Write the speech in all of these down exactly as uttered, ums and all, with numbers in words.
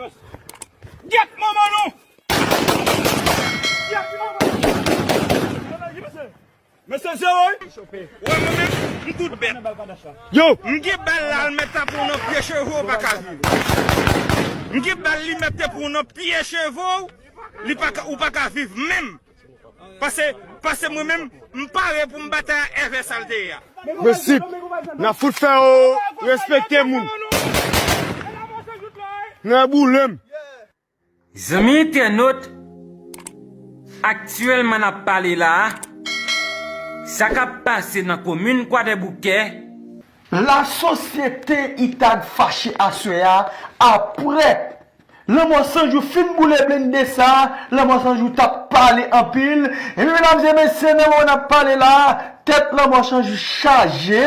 Gyèt manman nou! Gyèt manman nou! Mesye zewo wi. Wè mwen menm, m tout bèt. Yo! M gen bal la, l mèt ta pran w nan pye cheve w pa ka viv. M gen bal li mèt te pran w nan pye cheve w, li pa ka, ou pa ka viv menm. Pase, pase mwen menm, m pare pou m batay ak Èvè sa l te ye a. Prensip, n ap fout fè yo respekte moun. Nan boule m. Zanmi entènot, aktyèlman n ap pale la a, sa k ap pase nan komin Kwadèboukè, lasosyete Itag fache aswè a, apre Lanmò Sanjou fin boule blende sa, Lanmò Sanjou t ap pale anpil. Ebyen, medam e mesye, nan moman n ap pale la a, tèt Lanmò Sanjou chaje.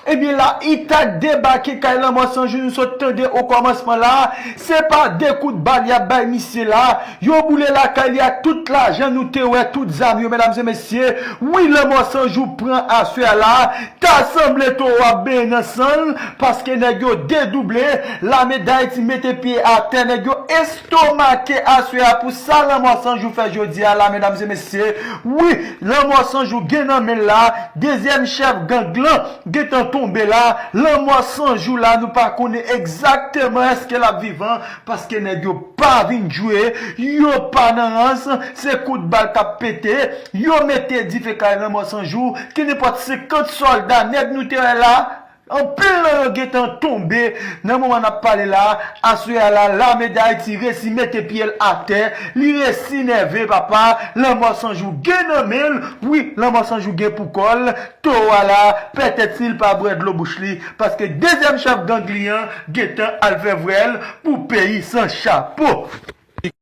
Ebyen, la Itag debake kay Lanmò Sanjou, nou sot tande okòmansman la, se pa de kout bal y ap bay misye la, yo boule lakay li ak tout lajan nou te wè, tout zam yo, medam e mesye. Wi, Lanmò Sanjou pran aswè a la, ta sanble towo ap benyen nan san l, paske nèg yo dedouble, Lame Dayiti mete pye atè, nèg yo estomake aswè a pou sa Lanmò Sanjou fè jodi a la, medam e mesye. Wi, Lanmò Sanjou gen nan men l la, dezyèm chèf gang lan gentan tonbe la, Lanmò Sanjou la, nou pa konnen egzakteman èske l ap vivan, paske nèg yo pa vin jwe, yo pa nan rans, se kout bal k ap pete, yo mete dife kay Lanmò Sanjou, ke nenpòt senkant sòlda nèg nou te wè la, anpil nan yo gentan tonbe. Nan moman n ap pale la, aswè a la, Lame Dayiti resi mete pye l atè, li resi nève, papa, Lanmò Sanjou gen nan men l, wi, Lanmò Sanjou gen pou kò l, towo a la, pètèt si l pa bwè dlo bouch li, paske dezyèm chèf gang li an gentan al fè vwèl pou peyi san chapo.